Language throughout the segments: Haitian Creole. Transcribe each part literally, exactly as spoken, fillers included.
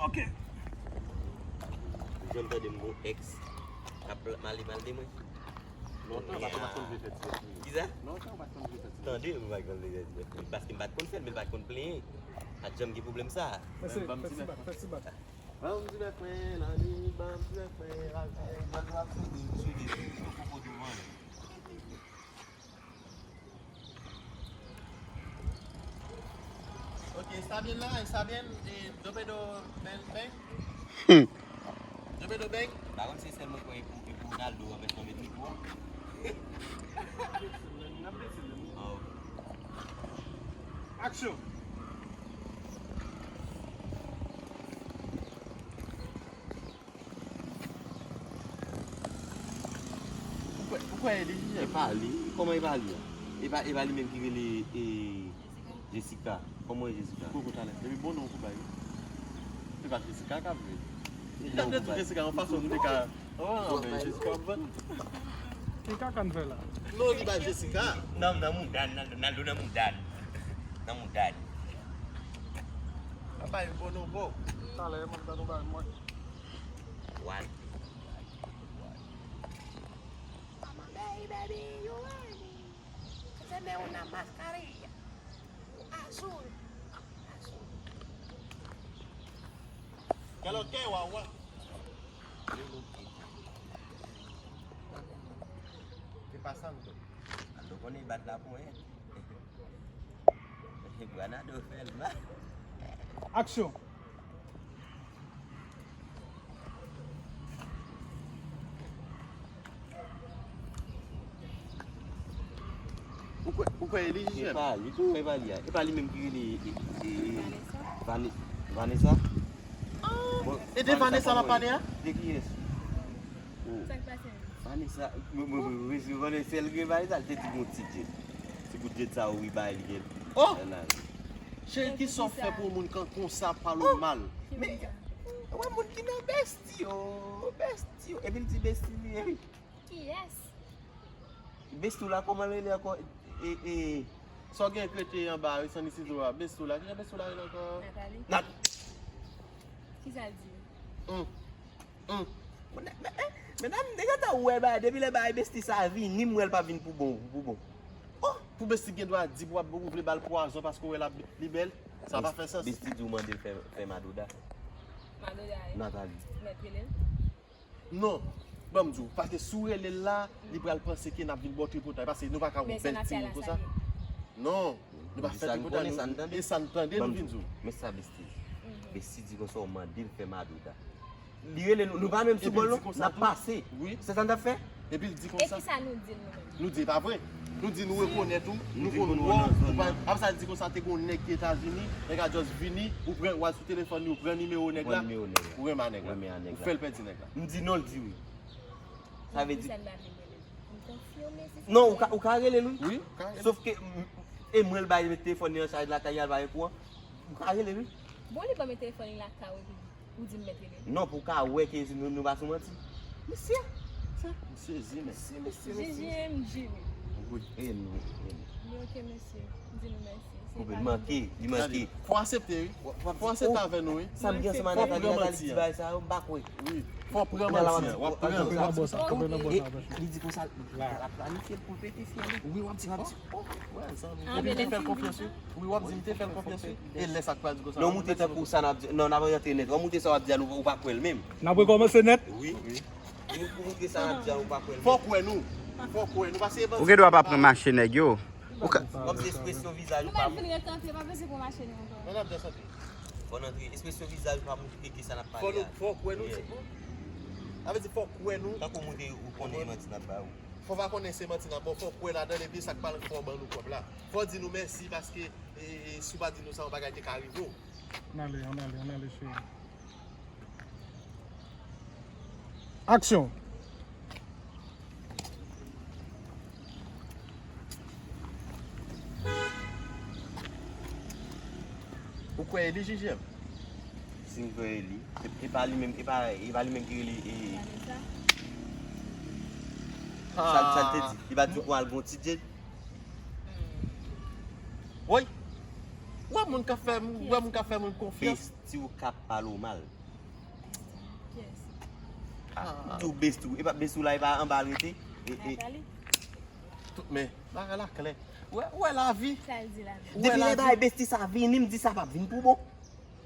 Ok. Ou janm tande m gon ex k ap pale mal de mwen? Lontan, ou pa t konn vle fè ti ex li. Kisa? Lontan, ou pa t konn vle fè ti ex. Tande, ou pa t konn vle fè ti ex li. Paske m pa t konn fè l, men l pa t konn plenyen. Pa t janm gen pwoblèm sa. Fè ti bak, fè ti bak. Ban m ti bèk mwen, lannuit, ban m ti bèk mwen, ravè, ban m ap swivi, swivi, swivi, swivi, swivi, swivi. Ok, está bien la, está bien. Eh, yo pedo ben, ben. Yo pedo ben. Ba konn se sèl mwen kwè pou, pou Ronaldo an pèsonn met li pou an. Oh. Action. Ou kwè, ou kwè e li? E pa li. Kòman e pa li a? E pa, e pa li menm ki rele, e, Jessica. Kòman e Jessica? Koko talè. Depi bon non ou bay. Se pa Jessica k ap vle. Li t ap detwi Jessica yon fason pou te ka. Oh, men Jessica ap vann. Ki kaka n fè la? Non, li bay Jessica. Nan, nan mouda, nan, nan, nan mouda. Nan mouda. Ap bay bon non bon. Talè, mwen ta nou bay mwen. What? Mama, baby, baby, you want me? Se me una mascarilla azul. Azul. Kè lo ke, wawa? Ke pasando? Ando konnen bat la pou en. Granado fè l mal. Aksyon. Ou kwè, ou kwè e li, Jijèm? E pa li, tou, e pa li a. E pa li menm ki rele, e, e, e, Vanessa? Vane-, Vanessa? Bon, e de Vanessa l ap pale a? De kiyès? Oh. Sa k pase? Vanessa, mwen, mwen, mwen, mwen, mwen, mwen, sèl gen Vanessa, l te di gon ti djed. Ti bout djed sa, wi, bay li gen. Oh! Cheri, kisa w fè pou yon moun kan konsa pale w mal? Men, wè moun ki nan besti yo, besti yo. Epi l di besti li, epi. Kiyès? Besti w la, kòman l rele ankò? E, e, sa w gen k rete anba, wi, San Isidro a. Besti w la, kijan besti w la rele ankò? Nathalie. Nat- Kisa l di? Hum. Hum. Medam, deja ta wè bagay, depi lè bagay besti sa vini, m wè l pa vin pou bon, pou bon. Oh, pou besti gen dwa di pou w ap, ou vle ba l pwazon paske w wè l ap, li bèl, sa pa fè sans. Besti di w mande l fè, fè madoda. Madoda, wi. Nathalie. Mèt rele l? Non, ban m di w, paske si w rele l la, li pral panse ke n ap vin ba w tripotay, paske nou pa ka wè bèl timoun konsa. Non, nou pa fè tripotay, nou, e sa n tande, nou vin di w. Men sa besti. Besti di konsa w mande l fè madoda. Li rele nou, nou pa menm sou bòl non, n ap pase. Wi. Se sa n t ap fè? Epi l di konsa. E kisa nou di l nou menm? Nou di e pa vre. Nou di nou rekonèt ou, nou konn wè w, nou pa, apre sa l di konsa te gon nèg ki Etazini, nèg la just vini, ou pran, w al sou telefòn li, ou pran nimewo nèg la, ou renmen a nèg la. Ou fè l pèdi nèg la. M di non, l di wi. Sa vle di. Non, ou ka, ou ka rele l wi. Wi, ou ka rele l. Sof ke, m, e mwen l bay telefòn li an chaj lakay li al bay kouran. Ou ka rele l wi. Bon, li ban m telefòn li lakay ou epi ou di m mèt rele l. Non, pou w ka wè ke nou, nou pa sou manti. Mesye, m sezi, mesye, mesye, mesye. J J M J wi. Wi, e nou, e nou. Li ok, mesye. M di nou mèsi. Koupe, li manke, li manke. Fò aksepte wi. Fò aksepte avè nou wi. Sa m gen ansanm a Nathalie, Nathalie di bagay sa yo, m pa kwè. Wi. Fò pran manti an, w ap pran. Kanpe nan bò sa, kanpe nan bò sa. Li di konsa, l ap planifye l pou l pete fyèl li. Wi, w ap di, w ap di. Epi m te fè l konfyans wi. Wi, w ap di m te fè l konfyans wi. E lè sa k pral di konsa. Non, moute tankou sa n ap di. Non, n ap rantre nèt. W ap moute sa w ap di a nou, ou pa kwè l menm. N ap rekòmanse nèt. Wi. Ou, ou moute sa n ap di a ou pa kwè l. Fò w kwè nou. Fò w kwè nou. Paske ou gen dwa pa pran mache nèg yo. Ou ka. W ap di ekspresyon vizaj ou pa. Nou mèt vin ret antre, pa bezwen pran mache nou ankò. Fò n antre. Ekspresyon vizaj ou pa montre ki sa n ap pale a. Fò nou, fò w kwè nou, ti pou. Sa vle di fò w kwè nou. Tankou ou montre ou konnen e manti n ap ba ou. Fò w pa konnen se manti n ap ba w, fò w kwè ladan l epi sa k pral fè w ban nou kòb la. Fò w di nou mèsi paske, e, e, si w pa di nou sa, yon bagay te ka rive w. Ann ale, ann ale, ann ale, cheri. Aksyon! Ou kwè e li, J J M? Si m kwè e li. E, e pa li menm, e pa, e pa li menm ki rele, e, Vanessa? Sa, sa l te di? Li pa di w pou al gon ti djed? Woy! W ap Moun k ap fè, m wè moun k ap fè moun konfyans. Besti w k ap pale w mal. Kiyès? Ah, di w besti w. E pa besti w la, e pa anba l rete. E, e, Nathalie? Tout men, bagay la klè. Wè, wè lavi. Sa l di la menm. Wè depi lè lavi. Bagay besti sa vini, m di sa p ap vin pou bon.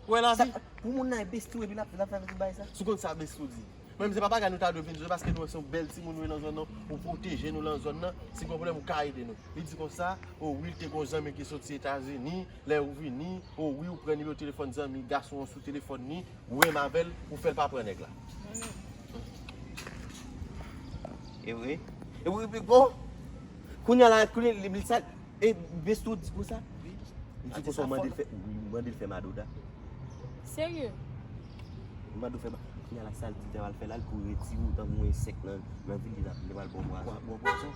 Wè Sa, lavi. Pou moun nan e besti w epi l ap, l ap fè tout bagay sa. Si w konn sa besti w di. Menm se pa bagay nou ta dwe vin jwe paske nou wè se yon bèl timoun nou ye nan zòn nan. Ou pwoteje nou nan zòn nan. Si gen yon pwoblèm ou ka ede nou. Li di konsa, o wi, l te gen yon zanmi ki soti Etazini. Lè ou vini, o wi, ou pran nimewo telefòn zanmi gason an sou telefòn li, ou renmen avè l, ou fè l pa pran nèg la. E vre? E wi, wi, bon. Kounye a la, kounye li, li sa, e besti w di konsa? Li di konsa, w mande l fè, wi, w mande l fè madoda. Serye? Mande l fè ma, kounye a la, sa l di, te al fè la, l kouri retire w tankou yon ensèk nan, nan vil, li t ap, li pral bon pwazon. Bon pwazon.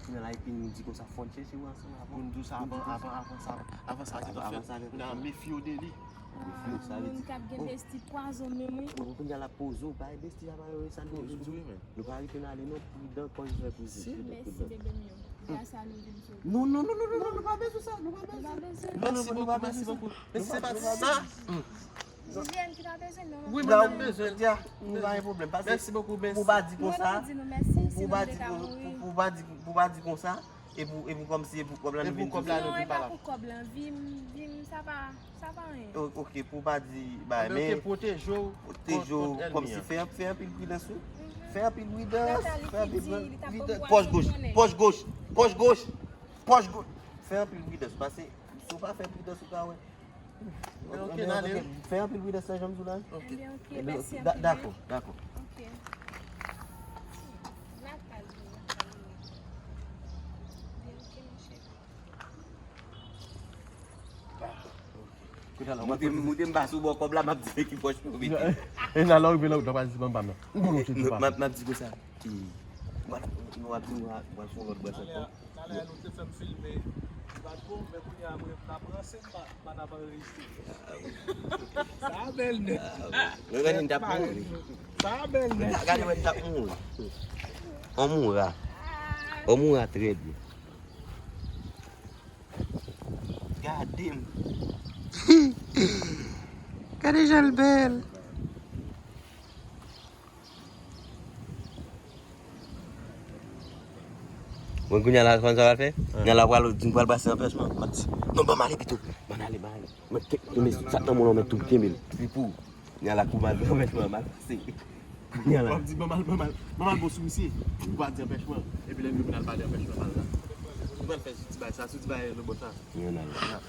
Kounye a la, epi nou di konsa, fò n chèche w ansanm avan. Pou n di w sa avan, avan, avan sa, avan sa, fèt. N a mefye w de li. Mefye w, sa vle Moun di. K ap gen besti pwazon menm wi. Bon, kounye a la poze w, bay besti a, bay sa nou. Wi, men. Nou pa rete n ale non, pridan, kòz fè pridan. Mèsi bebe m yo. Gras a nou vin sou. Non, non, non, non, non, non, nou pa bezwen sa, nou pa bezwen. Nou pa bezwen. Mèsi bokou, mèsi bokou. Men si se pa sa. Viviane ki ta bezwen non. Wi, mwen menm bezwen. Nou pa gen pwoblèm. Pase Mèsi bokou, mèsi. pou pa di Mwen konsa, te di nou mèsi, pou sinon pa nou di te ka pou mouri. pou pa di pou pa di konsa, e pou e pou kòmsi e pou kòb la E nou pou vin kòb sou la sa. nou Non, vin e pa pa la. Pou kòb la, vi m, vi m, sa pa, sa pa anyen. O- Ok, pou pa di bay, Ebyen, men ok, pwoteje w pwoteje w kont, kont ènmi kòmsi an. Fè fè anpil pridan sou. Fè anpil pridan, Nathalie fè ki anpil di pridan. Li t ap Pridan. pran Pòch goch, pwazon. pòch goch, pòch goch, pòch goch. Fè anpil pridan sou, pase si w pa fè pridan sou ka wè. Men ok, n ale. Fè anpil pridan sou sa, janm sou la. Ok. Ebyen, ok, mèsi Da- anpil. Dakò, dakò. Ok. Nathalie, Nathalie. Ebyen, ok, monchè. Moute moute m pa sou bò kòb la, m ap di ki pòch pou mete. E nan lè w rive la, w ta pral di ban m pa m nan. M konnen w se di pa. M ap di konsa. Ki. Mwen ap di mwen ap fè yon lòt bwès ankò. Talè nou te fè m filme. Li pa t bon, men kounye a mwen m t ap ranse m pa m pa t ap anrejistre. Sa bèl nèt. Mwen gade m t ap mouri. Sa bèl nèt. Gade mwen t ap mouri. On moura. On moura trè byen. Gade m. Gade jan l bèl. Mwen kounye a la, konn sa w al fè? Kounye a la, pral di m pral pase anpèchman. M ap di, non, ban m ale pito. Ban m ale, ban m ale. Mwen, ke- kenbe sa nan mwen, mwen tou kenbe l. Li pou ou. Kounye a la, kou m al anpèchman, m al pase. Kounye a la. W ap di, ban m al, ban m al, ban m al bon sou misye. Ou pa di anpèchman. Epi lè m vin al pale anpèchman, pale la. Ou pral fè sou ti bagay sa, sou ti bagay lòt bò sa. Kounye a la.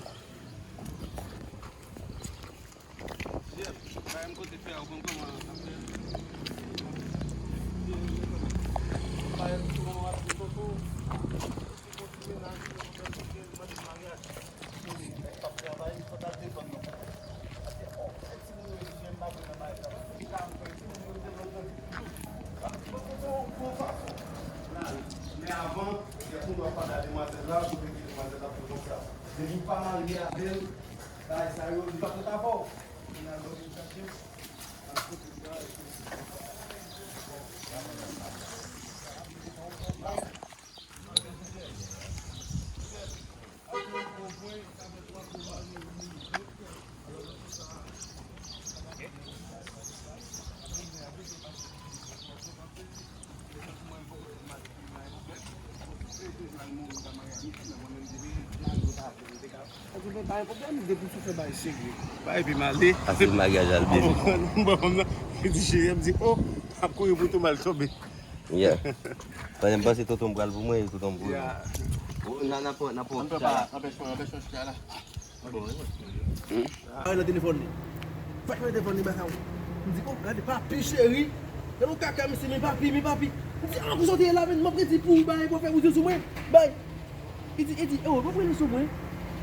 Men avan, gen moun w ap pale a demwazèl la, ou vle ke demwazèl la fè konsa. Depi w pa marye avè l, bagay sa yo, li pa fèt avè w. Bagay pi male. Ase maryaj al byen. Mwen di cheri, m di, oh, ap kouri pou tonbe al tonbe. Yeah. Pandan m panse tonton m pral pou mwen, tonton m pou mwen. N a, n a pran, n a pran. Anpèchman, anpèchman, anpèchman chita la. Ay nan telefòn li. Fèk nan telefòn li, baka w. M di, oh, gade, papi cheri. Gade yon kaka, misye, men papi, men papi. M di, ah, pou sa w te ye la, men m ap redi pou ou, bay, pou fè wouzou sou mwen. Bay. Li di, li di, oh, pa prele sou mwen.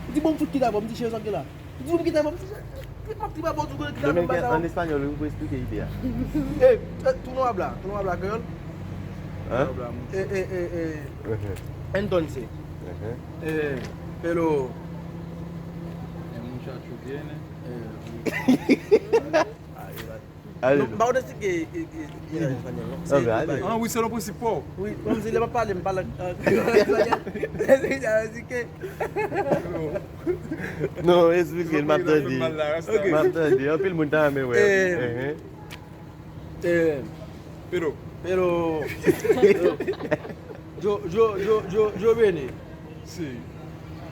Li di, bon, m fout kite avè w. M di, cheri, sa w gen la? Li di, m kite avè w. M di, m ap kite avè w, tou kite avè w, bay sa. An espanyòl, wi, pou eksplike ide a. Eh, eh, tú no hablas, tú no hablas creol. Hein? Eh, eh, eh, eh. Entonces, eh, pero, eh, muchacho viene, eh, ahí va. Ale. Non, m pa konn esplike, e, e, e, espanyòl, non. Se ale. Ah, wi, selon prensip pa w. Wi, kòmsi lè m ap pale, m pale an kreyòl espanyòl. Se sa, esplike. Non, esplike, m ap tande. M ap tande. Anpil moun ta renmen wè. Eh, eh, pero. Pero. Yo, yo, yo, yo, yo viene. Sí.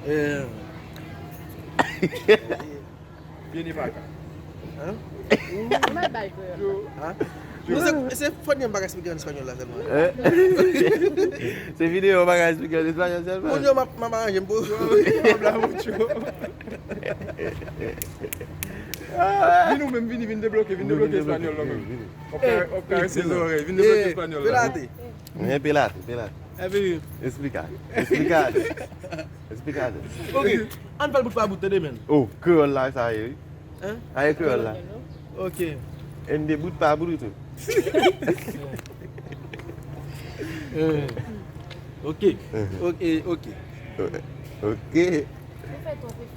Eh. Viene pa' acá. Hein? Hein? Non, se, se fò m pa ka esplike an espanyòl la sèlman. Eh? Se videyo pa ka esplike an espanyòl sèlman. Moun yo m ap, m ap aranje m pou. Habla mucho. Vin ou menm, vini, vin debloke, vin debloke espanyòl la menm. W ap ka, w ap karese zòrèy, vin debloke espanyòl la. Pelate. Eh, pelate, pelate. Epi. Esplika, esplika. Esplika. Ok, ann fè l bout pa bout, tande, men. Oh, kreyòl la, sa ye, wi. Hein? Sa ye kreyòl la. Ok. Ende bout pa bout tou. Eh, ok. Ok, ok. Ok.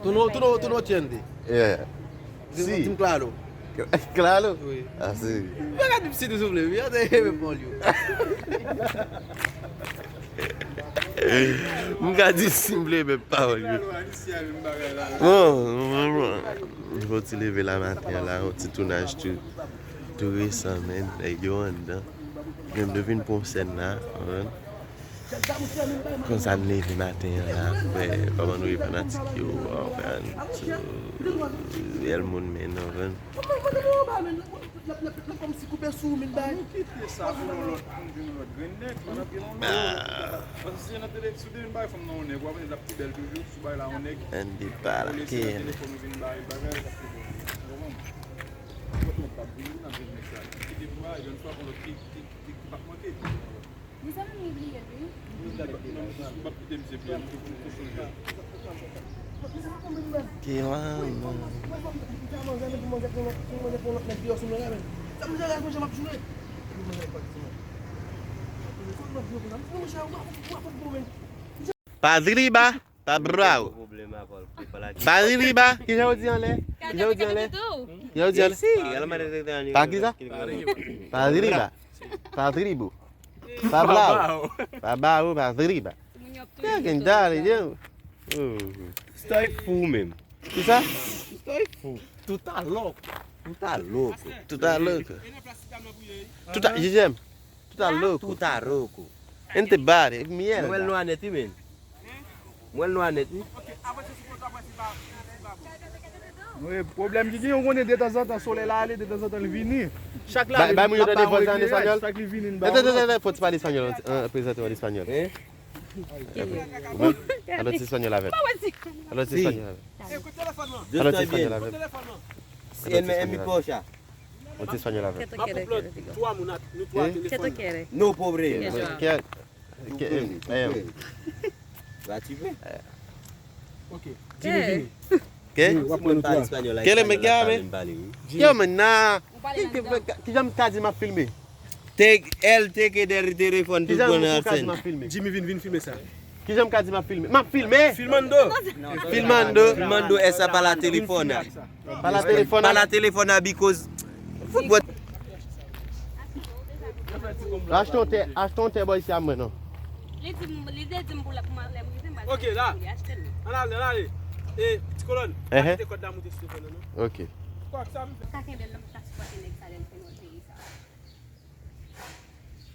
Tú no, tú no, tú no entiendes. Yeah. Sí. Di m claro. Claro? Wi. Ah, sí. Mwen ka di m si tou, souple, wi, an te renmen pawòl yo. M ka di si m vle, men pawòl yo. Bon, bon, bon, bon. Fò ti leve la maten an la, yon ti tounaj tou, tou resan, men, nèg yo anndan. Menm nou vin pran sèn la, konprann? Konsa n leve maten an la, fè, kòman nou ye fanatik yo, anfen, sou, reyèl moun, men, anfen. Kòmsi koupe sou ou, men bay. Nou kite sa pou yon lòt moun vin yon lòt grenn nèg, pandan ke nou, paske si se nan tele, si w te vin bay fanm nan yon nèg, w ap wè l ap pi bèl toujou, si w bay la yon nèg, an depale, olye se nan telefòn ou vin bay bagay, l ap pi bon. Ou konprann? Pote yon pap vini, n ap jwenn nèg sa. Kite pou a, jwenn fwa pou lòt ki, ki, ki, ki p ap manke. Mezanmi, m bliye l, wi. Ke wa, non. Pa driba, pa bravo. Pa driba. Kijan yo di anlè? Kijan yo di anlè? Kijan yo di anlè? Pa kisa? Pa driba. Pa dribo. Pa bravo. Pa bravo, pa driba. Moun yo ap touye. Gen dale, yo. Stay fool menm. Kisa? Stay fool. Tú estás loco. Tú estás loco. Tú estás loco. Tú estás, J J M. Tú estás loco. Tú estás loco. Gente vale, mierda. Mwen nwa nèt, wi, men. Mwen nwa nèt, wi. Wi, pwoblèm ki gen, ou konnen detanzantan solèy la ale, detanzantan li vini. Chak la, bay moun yo tande vòz la an espanyòl. Chak li vini, li ba. Tande, tande, tande, fò ti pale espanyòl, prezante w an espanyòl. Alò ti espanyòl avè m. Alò ti espanyòl avè m. Alò ti espanyòl avè m. Alò ti espanyòl avè m. Alò ti espanyòl avè m. Qué tú quieres que te diga? ¿Qué tú quieres? No problema. Ke, ke, eh, va ti pe. Ok. Jimmy, vini. Ke? Vini, w ap pran nou twa. Ke le me llame? Yo, men nan. Kijan m ka di m ap filme? Te, el te ke dèyè telefòn tou pran nan sèn. Jimmy, vin, vin filme sa. Kijan m ka di m ap filme? M ap filme! Filmando! Filmando! Filmando, esa pa la telefòn. Pa la telefòn. Pa la telefòn, because. Fout bwèt. Achte yon tè, achte yon tè bò isi a mwen, non. Li di m, li te di m pou lè, pou mwen, lè m rive, m pral achte l. Ok, la. Ann ale, ann ale. E, ti kolòn, pa kite kòd la moute sou telefòn nan, non. Ok. Kwak sa m fè. Sa kenbe l, m ta sipòte nèg sa lè l fè yon seri sa.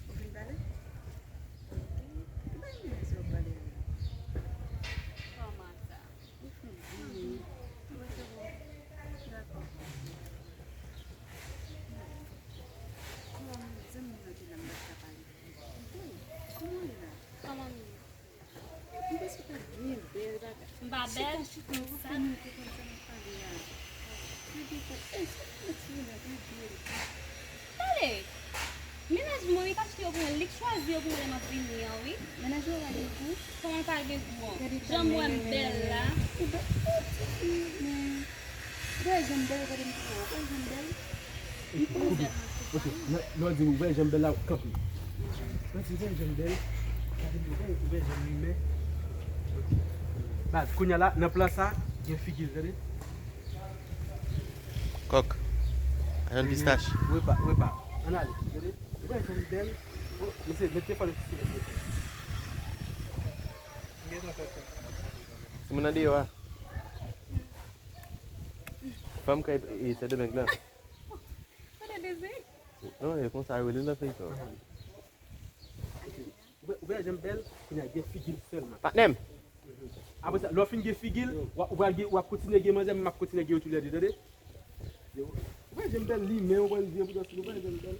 Ou fin pale? Ok. Ki bagay mwen di w pale a? Kòman sa? Ou fin vini. Mwen se bon. Dakò. Kòman, zanmi mwen ki la m pa ka pale? Kòman w ye la? Kòman m ye? M panse w t ap byen bèl, bagay. M pa bèl? Chita, chita, ou pa fini te konn sa n ap pale a. Mwen gen pou, èske w mèt sou la byen bèl? Tande! Mennaj mwen, wi, paske yo pou mwen, li k chwazi yo pou mwen lè m ap vini an, wi. Mennaj ou pa gen gou? Kòman l pa gen gou an? Jan m wè m bèl la. Ou bèl, ou ti fi, men. Ou pa wè jan m bèl, gade m tou, ou pa wè jan m bèl? Ok, lè w di ou wè jan m bèl la, kanpe. Lè w di ou wè jan m bèl, gade m, ou wè, ou wè jan m limen. Baz, kounye a la, nan plan sa, gen figi l, tande? Kòk. Ajan pistach. Repa, repa. Ann ale. Tande? Ou wè jan l bèl? Oh, mesye, met telefòn nan ti silans, mesye. Timoun nan deyò a. Fanm kay e Sendomeng lan. Konnen Dezi? Non, e konsa yo rele nan feyton. Ou wè, ou wè jan l bèl? Kounye a gen figi l sèlman. Patnè m. Apre sa, lè w fin gen figi l, w ap, w ap gen, w ap kontinye gen manzè, men m ap kontinye gen yo toulède, tande? Yo, ou wè jan l bèl, li men, ou wè l byen pou danse, ou wè jan l bèl.